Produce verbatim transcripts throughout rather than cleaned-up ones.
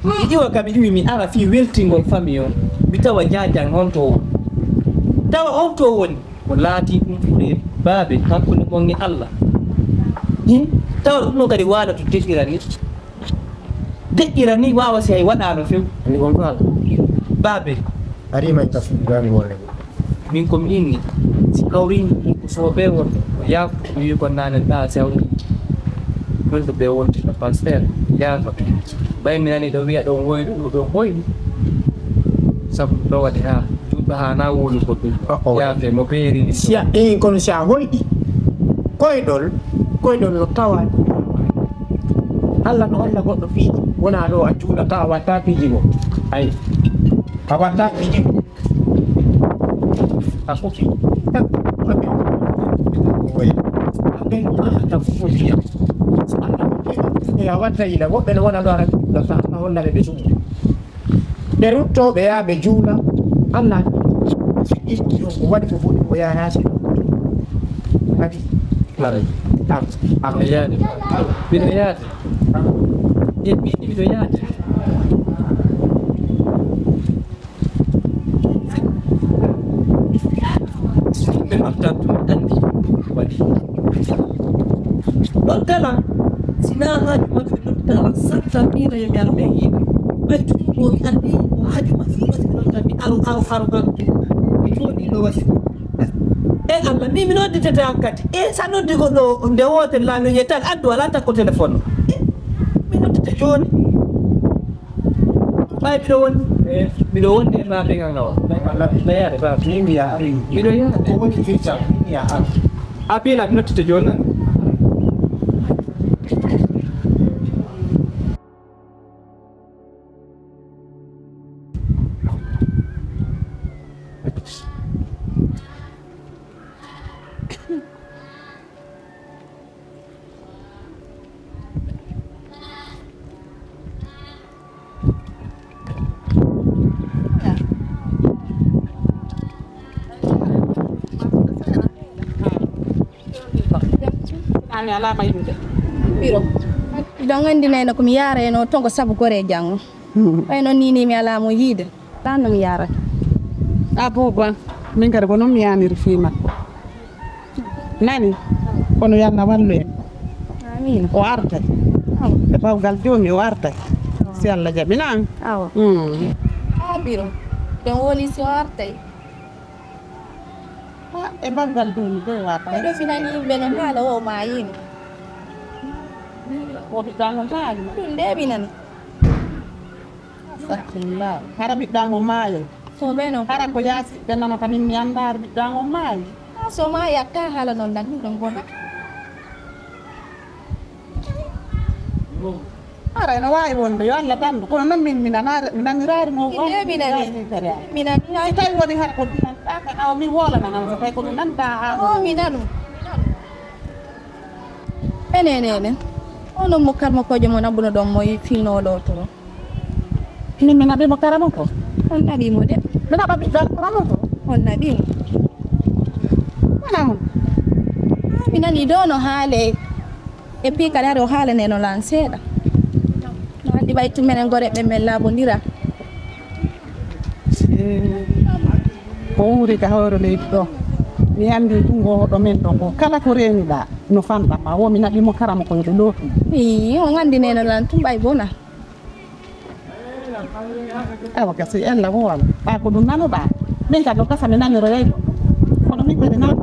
Mi iwa kam, mi iwi mi ara fii weltingol famille on. Mi tawa Jaajan honto woni. Tawa honto woni. Ko laati ɗum fuɗe baabe hakkunde mon e Allah. Hin, tawa ɗum ɗon kadi waala to deƴƴira ni. Deƴƴira ni waawa si hay waɗaano few. Ni on faala. Baabe. Ari may tas gami wala. Min ko mi inni, si kawrini ko soɓe won, ko yaafo, mi wi ko nane ɗa sewde. Fulɓe ɓe wonti no pasteur, yaafo. Ɓay mi nani ɗo wiya ɗon woyɗo, ɗo ɗon woyɗi. Sabu ɗo waɗi ha, juɗɗo ha na woni ko ɗum. Oh, oh. Yaafe mo peeri ni. Si a, eh, kono si a hoyɗi, koyɗol, koyɗol no tawa. Allah no holla goɗɗo fii, wona ɗo a juulata, a watta fiji go. Ay, a watta fiji go. A fofi. A ɓen, a fofi. A watta ila, woɓɓe no wona ɗo ara juulata, a holla ɓe ɓe juulata. Ɓe rutto, ɓe yaha, ɓe juula. Allah waɗi ko boni, o yaha yaasi. Kadi. Amin. Amin. Amin. Yaade. Miɗo yaade. E ɓiɗɗi miɗo yaade. Ɓe moftan ɗum, anndi waɗi. Ɗon kala, si na haaju maɓɓe noddaama, sattan miina yo mi ar ɓe yiide. Ɓay tun ko mi anndi ko haaju maɓɓe ɗon, si noddan mi, aru, aru, aru, aru. Mi jooɗii ɗo wasi. E Allah, mi, mi nodditete hankadi. E sa noddi ko ɗo, nde wootere la, no yettan, addu, alaa takko téléphone. E, mi noddita jooni. Ɓay miɗo won, eh, miɗo wonde e maaɓe ngal ngawa. Ɓay, ɓay, ɓay yaade, ba. Min mi yaha. Miɗo yaha. Ko woni firta? Min mi yaha. A piila, mi nottita jooni. Ami alama yimɓe. Biro. Ɗon anndinayno ko mi yaarayno togo sabu gore janngo. Ɓay noon ni, ni mi alaa mo yiide. Ɗan no mi yaarata. Abuba, min kadi ko noon mi yaaniri fii makko. Nani? Kono yo Allah wallu en. Amiin. O artay. Awa. E bawgal jooni o artay. Awa. Si Allah jaɓi, nani? Awa. Mm. Haa biro. Ɗon woni si o artay. Ha, e bawgal jooni de o artay. Ɗo finani yimɓe no haala o maayino. O ɓiɗɗo an on taali. Ɗum de mi nani. Astagfirullah. Hara ɓiɗɗo an o maayo. So ɓe no. Hara ko yaasi ɓe nana kamin mi anndaar ɓiɗɗo an o maayo. Ah, so maayi akka haala noon dan ɗum ɗon bona. Hara ene waawi wonde yo Allah dandu, kono noon min mi nanaare, mi naniraari mo. Inde mi nani. Mi nani. Si tawi woni hara ko nanɗaaka, awa mi woolana han so tawi ko mi nanɗaa haa. Oh, mi nanu. Enen, enen. Onon mo karmo kojo mon abuno ɗon mo finnoo ɗo toro. Min mi naɓi mo karamo ko? On naɓi mo de. Mi naɓa ɓiɗɗo karamo ko? On naɓi mo. Wala mo. Ah, mi nani ɗo no haale. E puis kadi hari o haalane no lan seeɗa. No anndi ɓay tumenen gore ɓe men laaɓondira. Ko wuuri ka hoore leydi ɗo. Mi anndi ɗum ngo ɗo men ɗo ko kala ko reeniɗaa no fanɗa ma. Wo mi naɓi mo karamo ko yo ɓe lootu. Ii, on anndi neno lan tum ɓay bona. Awa gasi ella wo wala. Ɓa ko ɗum nanoɗaa. Min kadi o gasa mi naniroyay ɗum. Kono min kadi na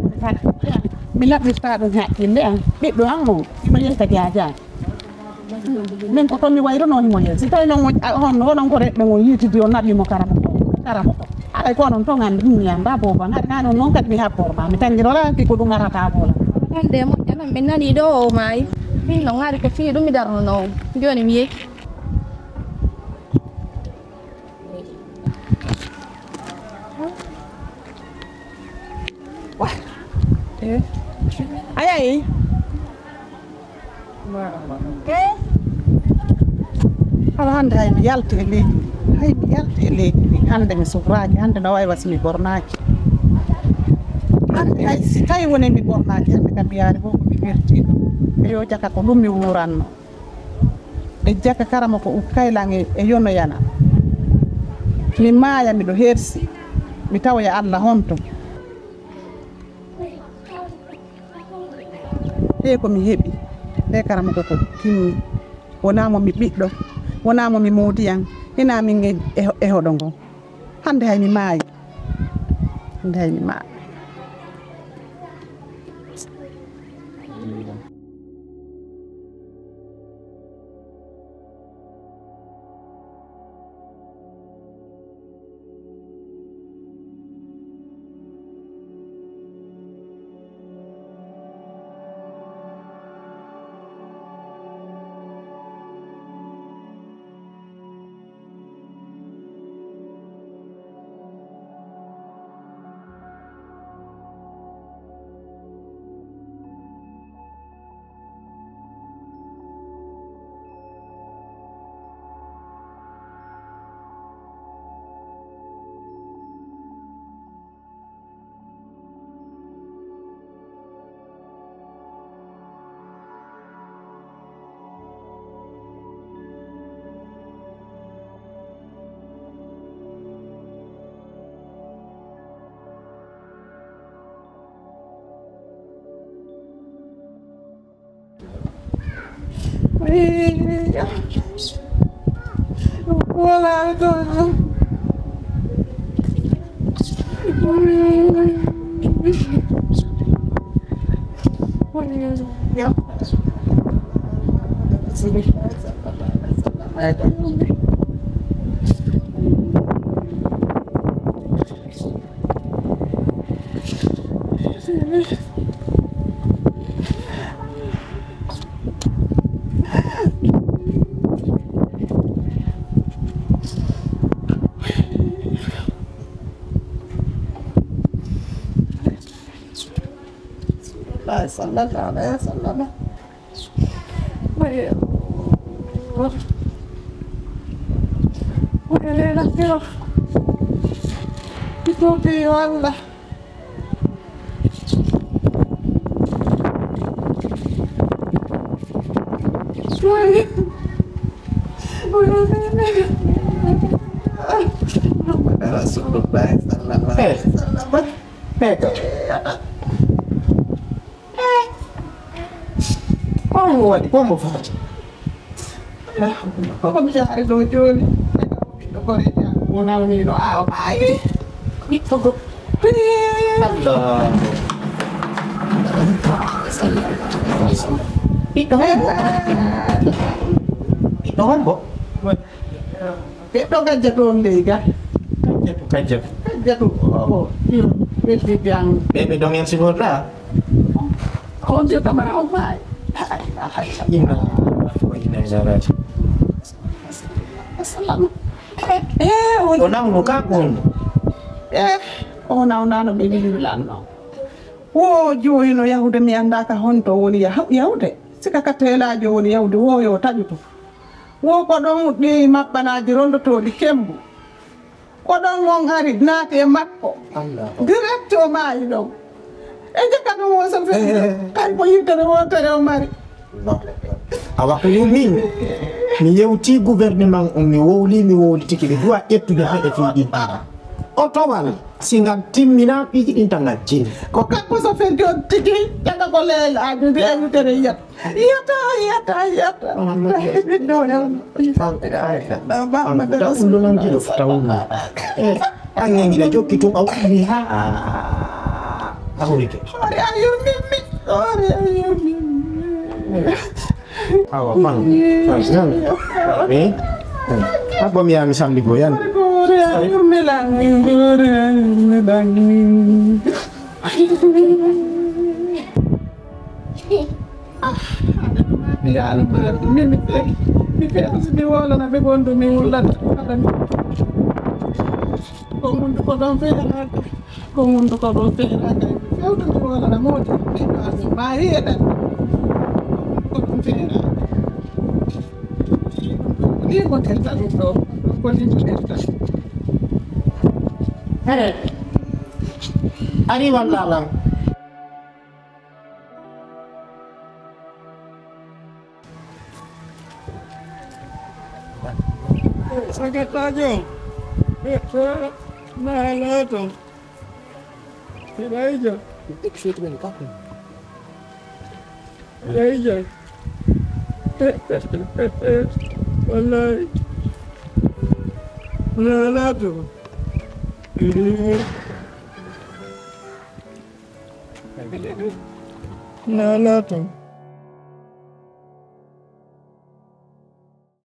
mi laɓɓirta ɗum hakkille an. Ɓiɗɗo an mo. Himo yeyta jaaja. Min ko toon mi wayruno himo yeeso. Si tawi noon on, a, on, onon ko reɓɓe ngon yiitidi o naɓi mo karamo ko. Karamo ko. Aray ko onon toon anndi ɗum mi anndaa booba. Ngati nani on noon kadi mi habbor ma. Mi tanngiroraaki ko ɗum arata boola. Hannde moƴƴa noon min nani ɗo o maayi. Min noon ari ko fii ɗum mi darnono on. Jooni mi yehi. Wah. Eh. Ayayi. Eh. Awa hannde hay mi yalti e leydi ndi. Hay mi yalti e leydi ndi. Hannde mi sufraaki. Hannde no wayi wasi mi bornaaki. Hannde hay si tawi woni mi bornaaki, hannde kam mi yaari fof ko mi wertiiɗo. E yo jaka ko ɗum mi wuuranno. e jaka karamoko Ukkaylan e, e Yono Yana. Mi maaya miɗo hersi, mi tawoya Allah honto. He ko mi heɓi, he karamoko ko timmi. Wonaa mo mi ɓiɗɗo, wonaa mo mi moodiyan, hinaa min e, e, e hoɗo ngo. Hannde hay mi maayi. Hannde hay mi maayi. Voilà, Sallallahu alaihi wasallam. Oye, oye, leela kewa. Itoke yo Allah. Oye, oye, leela. Muhammad Rasulullah sallallahu alaihi wasallam. Hey. Hey, ka. Ko mo waɗi, ko mo faati? Ko mi jaari ɗo jooni. Ɓiɗɗo gorko wonaa mi no awa maayi. Ɓiɗɗo go-, Allah. Ɓiɗɗo hombo? Ɓiɗɗo hombo? Ɓe ɗo gajja ɗon ley ga. Kajjatu, kajjatu. Kajjatu, o, o, ɗin, ɓe ɗi jang. Ɓe, ɓe ɗon en sigorɗa? On de kamara o maay. Ay, ay, ay. Inna lillahi wa inna ilaihi raji'un. Assalam. Eh, eh, on. O nawno ka ko on? Eh, o nawnano ɓe wili wilanno. Wo joyi no yahude mi annda ka honto woni yahu-, yahude. Sika ka teelaajo woni yahude wo yo taƴuto. Wo ko ɗon ɗi maɓɓanaaji rondotooɗi kembu. Ko ɗon on ari naati e makko. Allah. Direct o maayi ɗon. E jaka ɗum o so fe-, eh, kay ko yidde wontere o mari. Non. Awa ko yo min, mi yewti gouvernement on, mi wowli, mi wowlitiki, ɓe duwa ƴettude haɗe fii ɗin ɗiɗi. Otowal, si ngal timmina piiji ɗin tan ngal jini. Ko kanko so fe joni tigi, jaka ko leelaaji, nde yewtere yiyata. Yata, yata, yata. Ɓiɗɗo o yawno. An ko ɗaɓɓuɗo nan jiɗo fota wumma. Eh, an ngi ngiɗa jokki tun a wummi ha a hawrike. Hoore an yurmimmi. Hoore an yurmimmi. Awa, fan. Fan, fan. Eh? Abba mi yaami samedi go yan. Hoore an yurmi lan. Hoore an yurmi lan. Ah, mi yaano, mi, mi, mi, mi feeto si mi wolana ɓe wondu mi wullata. Ko wondu ko ɗon feeraka. Ko wondu ko ɗon feeraka. Mi fewto mi wolana moodi. Mi ɗo ami ma heeɗan. Ko wondu ko ɗon feeraka. Ni ko tenta ɗum ɗo. Ko ni ko tenta. Hey. Ari walla lan. Sakatajo. Nalato. Hiɗa ija. Ɗekki feeti men kakko. Hiɗa ija. Wallahi. Nalato. Nalato.